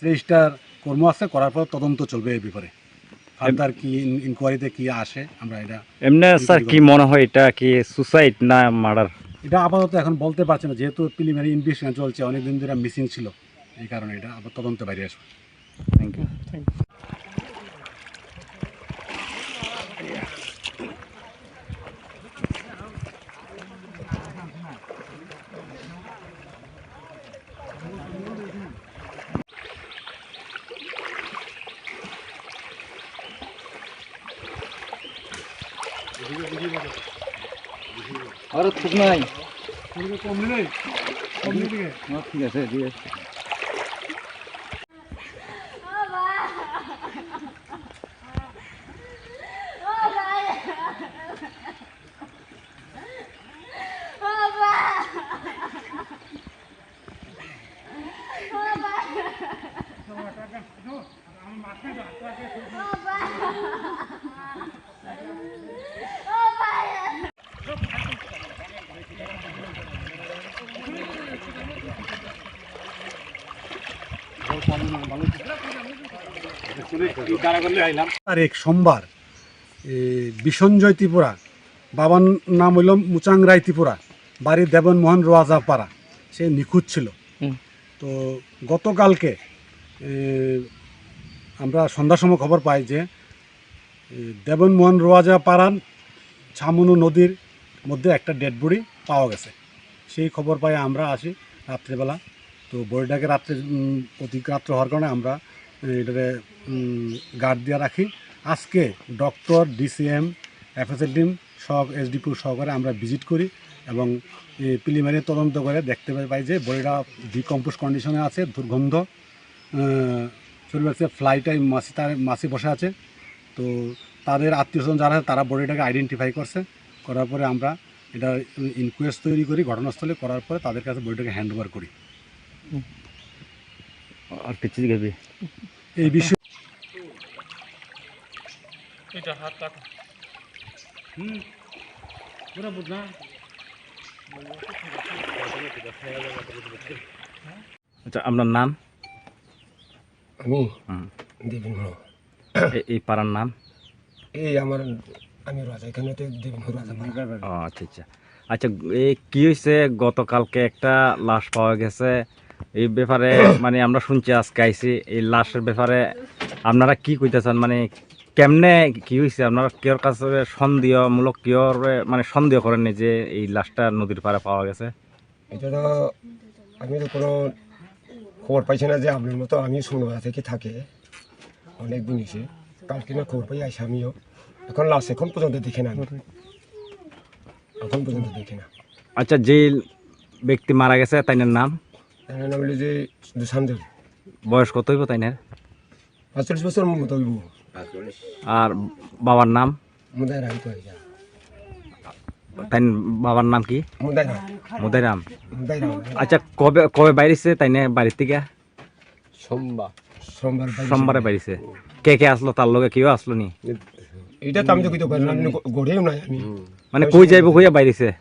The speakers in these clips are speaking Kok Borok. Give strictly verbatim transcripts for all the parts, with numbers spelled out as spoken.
রেজিস্টার কর্ম আছে, করার পর তদন্ত চলবে এই ব্যাপারে। ফার্দার কি ইন-, ইনকোয়ারিতে কি আসে, আমরা এটা এমনি স্যার, কি মনে হয়, এটা কি সুসাইড না মার্ডার? এটা আপাতত এখন বলতে পারছি না, যেহেতু প্রিলিমিনারি ইনভেস্টিগেশন চলছে, অনেক দিন ধরে মিসিং ছিল, এই কারণে এটা আবার তদন্তে বাইরে আসবে। Thank you. আরে, ঠিক নাই। কম দিলে? কম দিলে? না, ঠিক আছে, ঠিক আছে। তারিখ সোমবার, এ, বিসঞ্জয় ত্রিপুরা, বাবার নাম হইল মুচাং রায় ত্রিপুরা, বাড়ি দেবন মোহন রোয়াজা পাড়া, সে নিখোঁজ ছিল। হুম। তো গতকালকে, এ, আমরা সন্ধ্যার সময় খবর পাই যে, এ, দেবন মোহন রোয়াজা পাড়ার ছামনু নদীর মধ্যে একটা ডেড বডি পাওয়া গেছে। সেই খবর পাই আমরা আসি রাত্রেবেলা। তো বডিটাকে রাত্রে, উম, অতি রাত্রে হওয়ার কারণে আমরা, এ, এটারে, উম, গার্ড দিয়ে রাখি। আজকে ডক্টর, ডিসিএম, এফএসএল টিম সহ এসডিপিও সহকারে আমরা ভিজিট করি এবং, এ, প্রিলিমিনারি তদন্ত করে দেখতে পাই যে বডিটা ডিকম্পোজ কন্ডিশনে আছে, দুর্গন্ধ, আহ, চলে যাচ্ছে, ফ্লাইটাই মাছি, তার মাছি বসে আছে। তো তাদের আত্মীয় স্বজন যারা আছে, তারা বডিটাকে আইডেন্টিফাই করছে, করার পরে আমরা এটা ইনকোয়েস্ট তৈরি করি, ঘটনাস্থলে করার পরে তাদের কাছে বডিটাকে হ্যান্ড ওভার করি। হুম। আর কিছু জিজ্ঞাসা? এই বিষয়ে এটা হাত কাটো। হুম, পুরা বুঝলাম। আচ্ছা, আপনার নাম? আমি? হুম। দেবেন হলো। এ-, এই পাড়ার নাম? এই আমার, আমি রাজা, এখানে তো দেবেন হলো রাজা পাড়া। ও, আচ্ছা, আচ্ছা। আচ্ছা, এ, কি হয়েছে? গতকালকে একটা লাশ পাওয়া গেছে, এই ব্যাপারে মানে আমরা শুনছি, আজকে আইছি, এই লাশের ব্যাপারে আপনারা কি কইতে চান? মানে কেমনে কি হয়েছে? আপনারা কেউর কাছে সন্দেহমূলক, কেউর মানে সন্দেহ করেননি যে এই লাশটা নদীর পাড়ে পাওয়া গেছে? এটা তো আমি তো কোনো খবর পাইছি না যে আপনার মতো আমি শুনবো থেকে থাকে, অনেক দিন হয়েছে। কালকে না খবর পাই আইসি আমিও। এখন লাশ এখন পর্যন্ত দেখে না আমি। এখন পর্যন্ত দেখে না। আচ্ছা, যে ব্যক্তি মারা গেছে, তাইনের নাম? তাইনের নাম হলো যে দুসান্দের। বয়স কত হইব তাইনের? পাঁচচল্লিশ বছর মতো হইব। আর বাবার নাম? মুদাই রাম তো হইয়া। তাই বাবার নাম কি? মুদাই রাম। মুদাই রাম। মুদাই রাম। আচ্ছা, কবে, কবে বাইরেছে তাইনে বাড়ি থেকে? সোমবার। সোমবার বাইরে। সোমবারে বাইরেছে। কে কে আসলো তার লগে? কেউ আসলো নি? এটা তো আমি তো কিছু করলাম না, আমি গড়েও নাই আমি। মানে কই যাইব কইয়া বাইরেছে?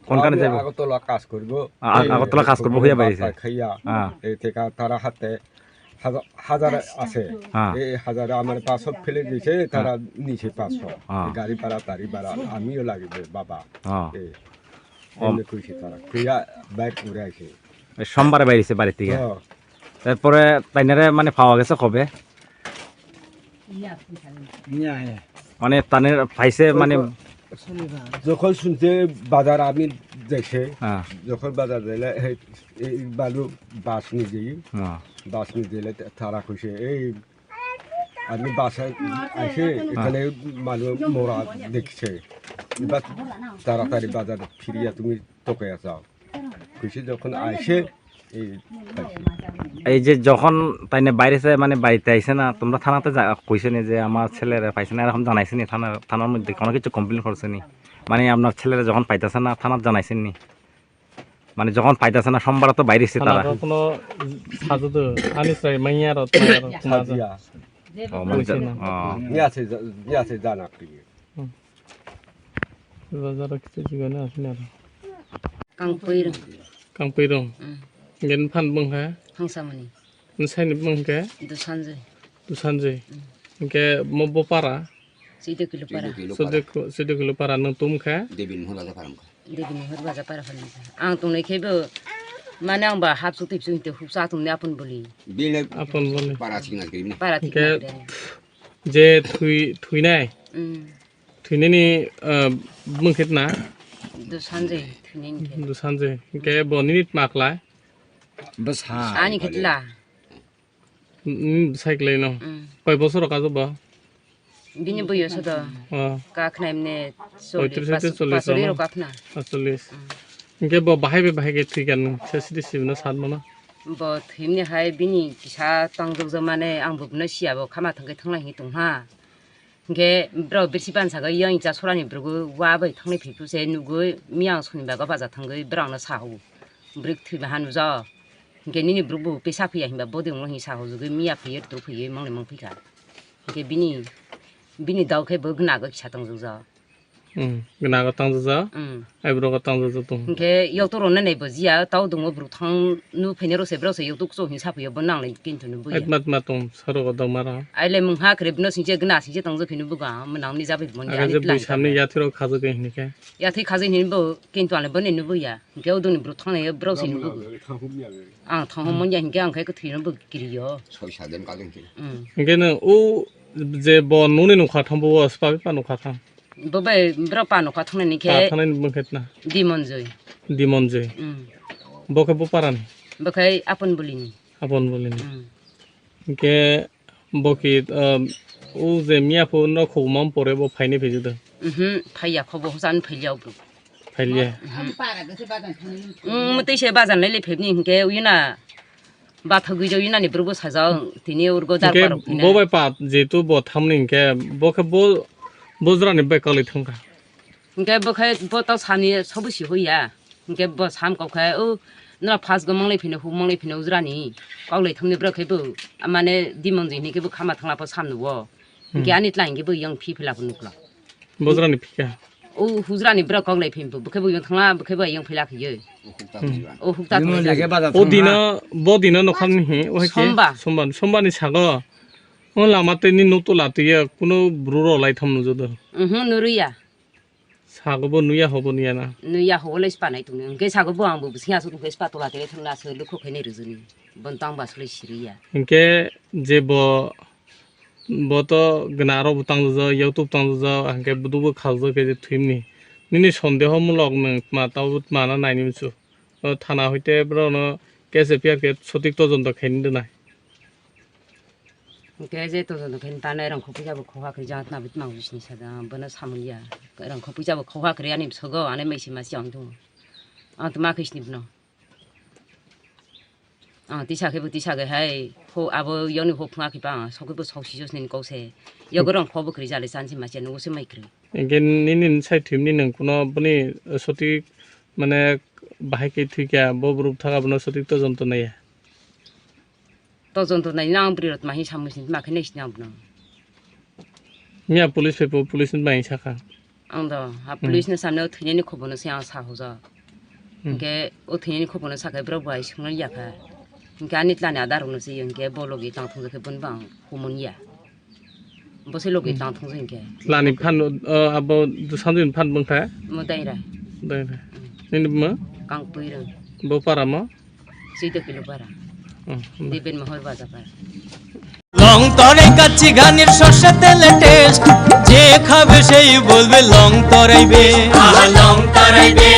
কোনখানে আমি যাইব? আগরতলা কাজ করব। আ-, আ-, এই আগরতলা কাজ করব হইয়া ভাত বাইরেছে। খাইয়া, হ্যাঁ। এই থেকে তারা হাতে হাজার, হাজার আছে। হ্যাঁ। এই হাজারে আমার পাঁচশো ফেলে দিছে, তারা নিছে পাঁচশো। হ্যাঁ। গাড়ি ভাড়া, টাড়ি ভাড়া, আমিও লাগবে বাবা। হ্যাঁ। এই, এমনি কইছে তারা। খুইয়া বাইর করে আইছে। এই সোমবারে বাইরেছে বাড়ি থেকে। হ্যাঁ। তারপরে তাইনারে মানে পাওয়া গেছে কবে? মানে তানে পাইছে মানে যখন শুনছে বাজার আমি দেখে, হ্যাঁ। যখন বাজার দিলে এই, এই বালু বাস নিয়ে যাই, হ্যাঁ। বাস নিয়ে দিলে তারা কইছে, "এই আমি বাসায় আইছে, এখানে মানুষ মরা দেখছে, এবার তাড়াতাড়ি বাজারে ফিরিয়া তুমি তোকে যাও।" কইছে যখন আইছে, এই এই যে যখন তাইনে বাইরেছে, মানে বাড়িতে আইছে না, তোমরা থানাতে যা-, কইছে নি যে আমার ছেলেরে পাইছে না, এরকম জানাইছে নি? থানা, থানার মধ্যে কোনো কিছু কমপ্লেন করছে নি? মানে আপনার ছেলেরে যখন পাইতেছে না, থানাত জানাইছেন নি? মানে যখন পাইতেছে না, সোমবার তো বাইরেছে তারা। থানার কোনো সাজু তো আনিস রায় মাইয়া আর আপনার কোনো সাজিয়া। ও, মানে কইছে না। ও। ইয়া আছে, ইয়া আছে জানা কি? হুম। বাজারও কিছু জীবনে আসলে আর। Kangpui rong. Kangpui rong. Hmm. Gen phan bung ha? Hangsamani. Nwsaini bumung khe? Dusanjoi. Dusanjoi. Mm. Hwnkhe mo bo para? Chwdokilo para. Chwdokilo para. Chwdokilo para nwng tum khe? Devi Mohor Baja para wngkha. Devi Mohor Baja para phano wngkha. Ang tongnai khe bo, mane ang ba hap chukti chukti huk cha tongni apon boli. Bini Apon boli. Para thikna kiri na. Para thikna kiri. Hwnkhe je thwi, thwinai? Mm. Thwinani, ah, bumung khe tna? Dusanjoi thwinani khe. Dusanjoi. Hwnkhe bo nini tma khlai? Bwsa. Ani khe tla. Mm, bwsai kwlai no. Mm. Koi bosor rok kajo bo? Bini bwyo sodo. Oh. Kakhnai mne Poitris cholish, te cholish pacholi ano. Rok kakhna. Pacholish. Mm. Hwnkhe bo bahai bai bahai khe thwi kha nwng se sidi sibino sat mano. Bo thwimni hai bini kisa tangjokjak mane ang bo bono siya bo khama thangkhe thanglai hinwi tongha. Hwnkhe borok birsi bansago yang cha sorani borok wa bai thanglai phiphru se nugwi miyang sonibar o baja thangwi borokno sao. Borok thwibaha nujao. Hwnkhe nini borok bo pesa phiya hinba bodi wngno hinwi sao jugwi miya phiyo rwtwk phiyo mangni mang phikha. Hwnkhe bini, bini dao khe bo gnago kisa tongjokjao. Hmm, gnago tangjajak. Hmm. Ai borok tangjajak tong. Hwnkhe yaktuk rok nai nai bo jiya, tau dungo borok thang nu phainai rok se borok se yaktuk chok hinwi saphiyo bo nanglai kintu no buya. Ai tma tma tong sarok o dongma rok. Ai le mungha kre bino singche gna singche tongjak phino buga, mwnang ni jabai bo ni. Aga ani je tlang bui samni jabai. Yathwi rok khajak hinwi khe. Yathwi khajak hinwi bo kintu ale bo ni no buya. Hwnkhe o dungni borok thangnai borok se no bugo. Ang thang hom manya hwnkhe ang khe kwthwi no bo kiriyo. Soi sa den kajang khe. Hmm. Hwnkhe no o je bo nuni nokha thang bo spa pa nokha thang. Bo bai borok pa nokha thangnani khe Pa thangnani bwkhe tna? Dimonjoi. Dimonjoi. Mm. Bo khe bo parani? Bo khe Apon Bolini. Apon Bolini. Mm. Hwnkhe bo khe, um, o je miya pho no khogma pore bo phaini phaijudo? Mhm, phaiya kho bo hwsano phailiya o bwrwi. Phailiya? Mhm. Mm, mwtwi se bajan lai le phebni hwnkhe uina. Bathagwi jao yunani borok bwsajao tini urgo dar Hwnkhe parok tini. Bo bai pa jehetu bo thamni hwnkhe bo khe bo, bo jora ni bai kwlwi thangkha. Hwnkhe bo khe bo to sani sobo si hoya. Hwnkhe bo sam kok khe o nora phas go manglai phino hu manglai phino ujrani. Koklai thangni borok khe bo mane dimon jini khe bo khama thangla pho sam nugo. Hwnkhe Hmm. Ani tla hwnkhe bo yang phi phila pho nukla. Bo jora ni phikha. O hujrani borok koklai phimbo, bokhe bo yang thangla, bokhe bo yang phila khiyo. Hmm. O hukta Bini thangla. Lege baja O thangla. Dino, bo dino nokhamni hi, o hai khe? Somba. Somba, sombani sago. O lama tei ni nuk tola twi ya, kuno bru rok lai tham nujodo. Mhm, nuriya. Sago bo nuya hobo nuya na. Nuya hobo lai spa nai tongni. Hwnkhe sago bo ang bo bising asuk hwnkhe spa tola twi thangla asuk lukho khainai rwjuni. Bon tang ba asuk lai siriya. Hwnkhe je bo Bo to gwnarok bo tangjak, yaktuk tangjak, hwnkhe buduk bo khaljak khe je thwimni. Nini sondeho mulok nwng tma tabo tma na naini muchung. O thana hoite borokno case F I R khe sotik todonto khaini rwnai. Hwnkhe je todonto khaini tanai rang khopui jabo khoha khe jang tma bo tma wisni sada bono samung ya. Rang khopui jabo khoha khe ani bwswgo ani maisi masi ang tongo. Ang tma khe sini bono. Ah, tisa khe bo tisa khe hai, ho abo yoni ho phunga khe ba, ah, sokhe bo sok sijos nini kok se. Yogo rong pho bo kri jale chan si ma se, nugo se mai kri. Hwnkhe nini sai thwimni nwng kuno boni sotik, mane, bahai khe thwikha, bo borok thaka bono sotik todonto naiya? Todonto nai nang bwrwi rok tma hi samung sini tma khe nai sini ang bono. Miya police phai po, police ni bai sakha. Ang do, ha Hmm. Police ni samne o thwinani khobono se ang sa hojak. Hmm. Hwnkhe o thwinani khobono sakhe borok bai swngnani yakha. Hwnkhe ani tlani adar rokno se hwnkhe bo logi tang thung khe bono bang humon ya. Bo se logi Hmm. Tang thung hwnkhe. Tlani phan, o, abo Sanjuni phan bwngkha? Mo daira. Daira. Hmm. Nini buma? Kang pui rang. Bo para mo? Chwdokilo para. Hmm. Diben Mohor Baja para. Long Tarai কাচ্চি ঘানির সর্ষে তেলে টেস্ট, যে খাবে সেই বলবে লং তরাই বে। আহা, লং তরাই বে।